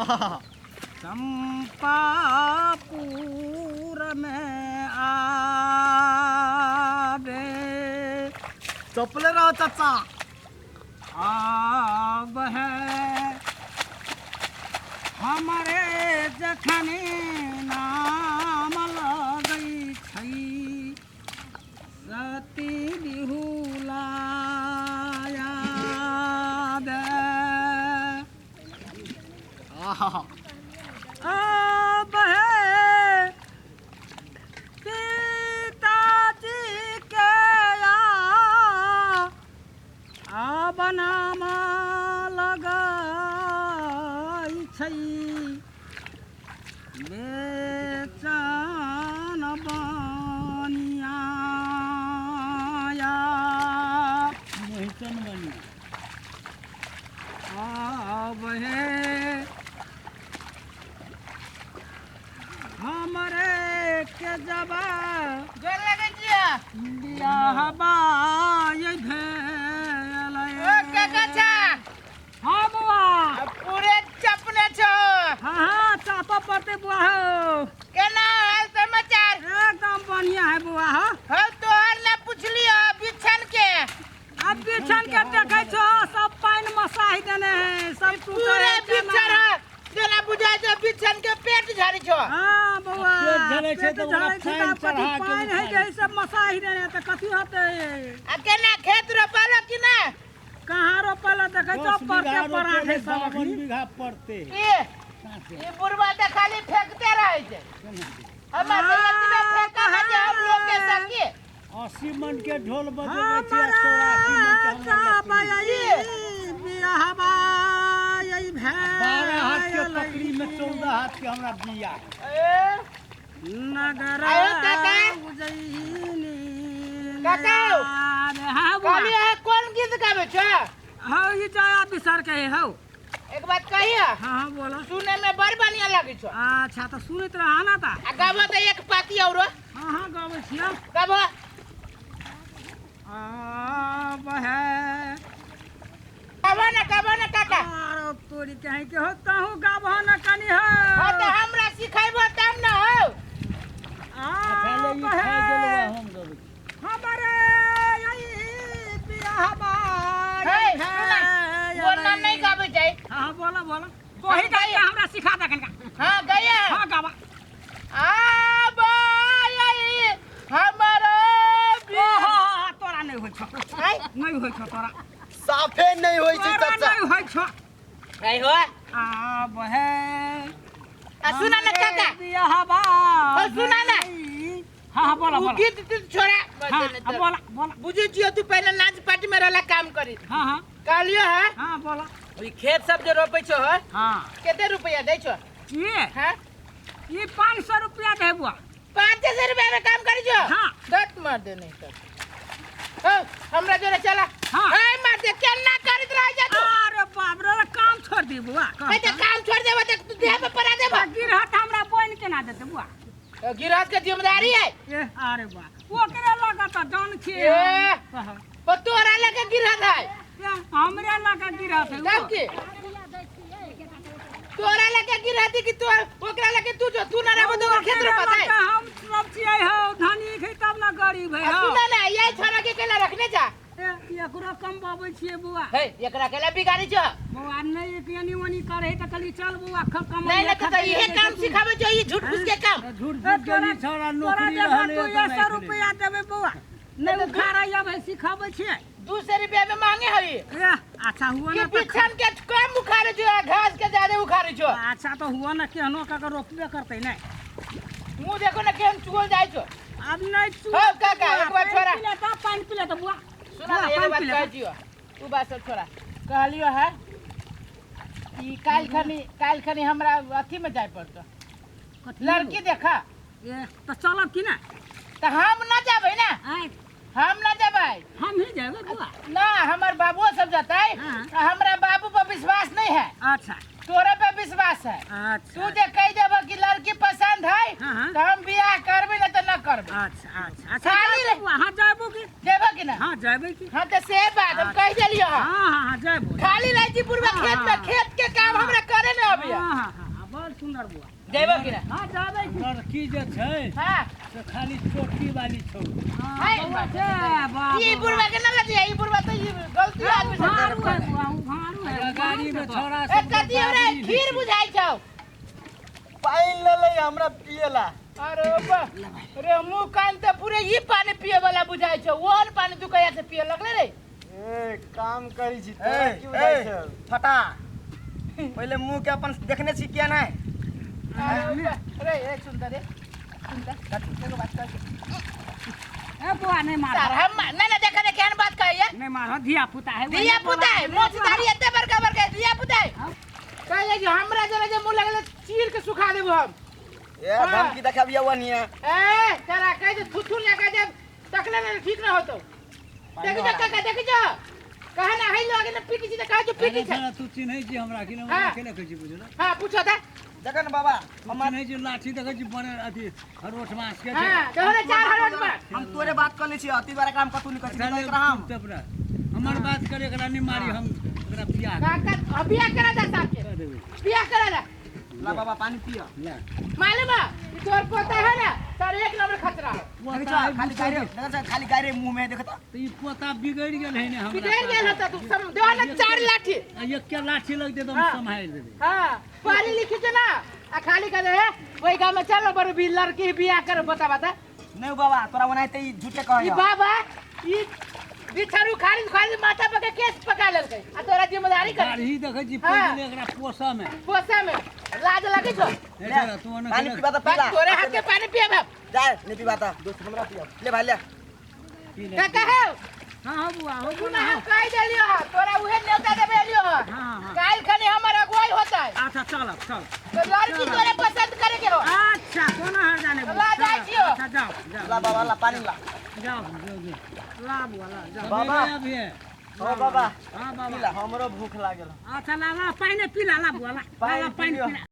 आहा चंपापुर में आबे। चपले रहो चाचा। आब है हमरे जखने नाम लगै छै सती बिहुला आबे। आहा आब है पिताजी के आब नाम लगै छै बेचन बनिया। मोहितन बनिया। आब हे हमरे के जबा गोर लगै छियै। बियाहबा ये भेल। ओ काका छा। हाँ बुआ। आ पूरे चपने छो। हाँ हाँ चापा पड़ते बुआ हो। केना हाल समाचार? एकदम बढ़िया है बुआ हो। हम तोहर ना पुछलियो बिछन के। अब बिछन के देखे छो सब पानि मसाहि देने है सब टूटे पूरे है केना। बिछन है जेना बुझाय छो बिछन के पेट झड़ी छो। हाँ बौआ, पेट झड़ै छै पेट तऽ ओकरा झड़ै छै पानि तऽ कथी चढ़ा के पानि है उखाड़ै। जे सब मसाहि देने है तऽ कथी होतै? आ केना खेत रोपलो कि ना? कहाँ रोपल है देखै छो 10 परते बीघा पराठे रोपेले सब 52 अखनी। बीघा पड़ते। ई ई बुढ़वा तऽ खाली फेंकते रहै छै। हमर तऽ एतबे फेंका है जे हम रोके सकी। 80 मन के ढोल बजबै छै आ 84 मन के हमरा लकड़ी। 12 हाथ के पकड़ी में 14 हाथ के हमरा बिया है। ए, नगर आयो काका। उज्जैनी काका। हाँ बुआ। कहली अहाँ कोन गीत गाबै छ? हाँ ई जया बिसर के है हौ। एक बात कहिया? हाँ हाँ बोलो। सुने में बड़ बढ़िया लगै छौ। अच्छा तो सुनैत रहा ना ता। आ गाबो तऽ एक पाती औरो। हाँ हाँ गाबै छियै। गाबो। आब है। गाबो ना, गाबो ना काका। आरो तोरी कहीं के हो तहु गाबहो ना कनी हो। हाँ तऽ हमरा सिखैबो तब ना हौ। अच्छा ले आब ई खाइ गेल है बा हम गबै छी। हमरे यही बियाहबा हे, सुना, बोलना नहीं गाबै छै। हाँ हाँ बोला बोला। वही हम गाय गैया। हमरा सिखा दे कनका। हाँ गैया। हाँ गाबा। आब यही हमरो ओहो तोरा नहीं होइ छौ। आय। नहीं होइ छौ तोरा। साफे नहीं होइ छै तोरा चाचा। नहीं होइ छौ। नहीं हो। आब है आ सुना ना काका। बियाहबा ओ, सुना ना। हाँ हाँ बोला उ बोला। गीत तीत छोड़ा। हाँ हाँ, बोला बोला। बुझै छियो तू पहिले नाच पार्टी में रहला काम करी। हाँ हाँ। कहलियो है। हाँ बोला। ई खेत सब जे रोपै छो है। हाँ। कते रुपया दै छो? ये? हाँ? ये 500 रुपया दे बुआ। 500 रुपया में काम करी छो? हाँ। दत मार दे नहीं तो। हो, हमरा जोरे चला। हाँ। हे मार दे केना करैत रह जा तू? अरे बाप रे काम छोड़ दी बुआ। हे त काम छोड़ देबो त तू देह पे पड़ा देबो। गिरहत हमरा बोइन केना देते बुआ? तो गिरहत के जिम्मेदारी है। ए अरे बा ओकरे लगा त जान छी। ए। हाँ। पर तोरा लगे गिरहत है। ए, हमरे लगा गिरहत है। तब की? तोरा लगे गिरहत है कि तोर ओकरा लगे तू जो तू ना रहबो तो ओकर खेत रोपत है। हम सब छियै हो धनी है तब ना गरीब है आ हो। सुना ना यही छोरा के केला रखने जा। ए, एकरो कमबाबै छियै बौआ। हे एकरा केला बिगाड़ी छो। बौआ नहीं एक यानी ओनी करे त कहली चल बौआ कमाई नहीं नहीं तो इहे काम सिखाबै छो ई झूठ फूस के काम। झूठ फूस के ई छोरा नौकरी रहले तू तऽ नहि 100 रुपया देबै बौआ। नहीं उखाड़ा अब है सिखाबै छियै। 200 रुपया में मांगे हई। ए, अच्छा हुआ कि ना त बिछन के कम उखाड़े छो आ घास के ज्यादा उखाड़े छो। अच्छा तो हुआ ना केहनो का रोपबे करतै नहीं। मुंह देखो ना केहन चुगल जाय छो। अब नहीं चुगल। हो काका एक बार छोरा। पानि पिले त पानि पिले त बुआ। सुना ना एक बात कहै छियो। उ बात सब छोरा। कहलियो है ई काल्हि खनी हमरा अथी में जाय पड़तो। लड़की देखा। ए त चलब कि ना? त हम ना जाबै ना। आय। हम ना जाबै। हम ही जाबै बुआ। ना हमर बाबुओ सब जतै। हाँ। हमरा बाबू पर विश्वास नहीं है। अच्छा। तोरे पे विश्वास है। अच्छा। तू जे कह देबो कि लड़की पसंद है हाँ, हाँ। तो हम बियाह करबे ना तो न करबे। अच्छा अच्छा अच्छा, खाली रे। हां जाबो की? जेबो कि ना? हां जाबे की। हां त से बात हम कह देलियो। हां हां हां जाबो। खाली रह छी बुढ़वा खेत में, खेत के काम हमरा करे न अभी। हां हां हां, बड़ सुंदर बुआ। जेबो कि ना? हां जाबे की। लड़की जे छै हां से खाली चोटी वाली छौ। हां ई बुढ़वा के न लदिया, ई बुढ़वा त ई गलती आदमी से भारू है बुआ, भारू है। गाड़ी में छोरा ए सब कथी रे खीर बुझाई छौ। पानि ले ले हमरा पिएला। अरे बा रे मुंह कान त पूरे ई पानी पिए वाला बुझाई छौ, ओहन पानी तू कहिया से पिए लगले रे? ए काम करी छी तोरा की बुझाई छौ? फटा पहिले मुंह के अपन देखने छी किया नहीं? अरे बा रे ए सुंदर रे सुंदर एगो बात कह ए बुआ नहीं मार। सर हम ना ना देखा ने केहन बात कहिए। नहीं मार, धिया पुता है। धिया पुता है, मोछ दाढ़ी एते बड़का बड़का धिया पुता है। कहिले जे हमरा जरा जे मुंह लगले चीर के सुखा देबो हम। ए धमकी देखाबिया वनिया। ए तोरा कह दे थुथु लगा दे तकले ने ठीक ना होतो। देख जा काका देख जा कहे ना है लोग ने पीटी छी त कहे जो पीटी छै। तू चिन्है छी हमरा कि ना? केना कहै छी बुझल? हां पूछो त देखन बाबा हम चिन्है छी लाठी देखै छी बने अथी हरोठ मास के छै। हां तोरे चार हरोठ मास। हम तोरे बात कर ले छी अति बार काम कतू नहीं करै छी हम। हमर बात करे एकरा नहीं मारी हम एकरा बियाह काका बियाह करा दे साहब के बियाह करा दे। ला बाबा पानी पियो। ला मालूम है ई तोर पोता है ना सर एक नंबर खतरा है। देखै खाली गायरे देखै खाली गायरे मुंह में देखत त ई पोता बिगड़ गेल है ने हमरा। बिगड़ गेल होता तू सब दो ना चार लाठी एक के लाठी लग दे त हम संभाल देबे। हां पढ़ी लिखी छ ना आ खाली करे है ओई गांव में चलो बड़ भी लड़की बियाह कर बता बता। नहीं बाबा तोरा ओनाहिते ई झूठे कहै। ई बाबा ई बिछारू खाली खाली माथा पर के केस पका लेलकै आ तोरा जिम्मेदारी कर। दाढ़ी देखै छी पहिले एकरा पोसा में पोसा में लाज लगै छौ। ए तू ओना पानी पीबा त पीला। तोरे हाथ के पानी पिए बाप। जा नहीं पीबा त दोस्त हमरा पिया ले भाई ले। का कहे? हां हां बुआ हो तू ना हम कह देलियो ह तोरा उहे न्योता देबे एलियो ह। हां काल खने हमर अगुवाई होता है। अच्छा चल चल तो लड़की तोरे पसंद करे के हो। अच्छा कोना हर जाने ला जाय छियो। अच्छा जाओ जाओ ला बाबा ला पानी ला जाओ ला बुआ ला जाओ बाबा अभी ओ बाबा हां बाबा हमरो भूख लागल। अच्छा ला ला पानी पी ला ला बुआ ला ला पानी पी ला।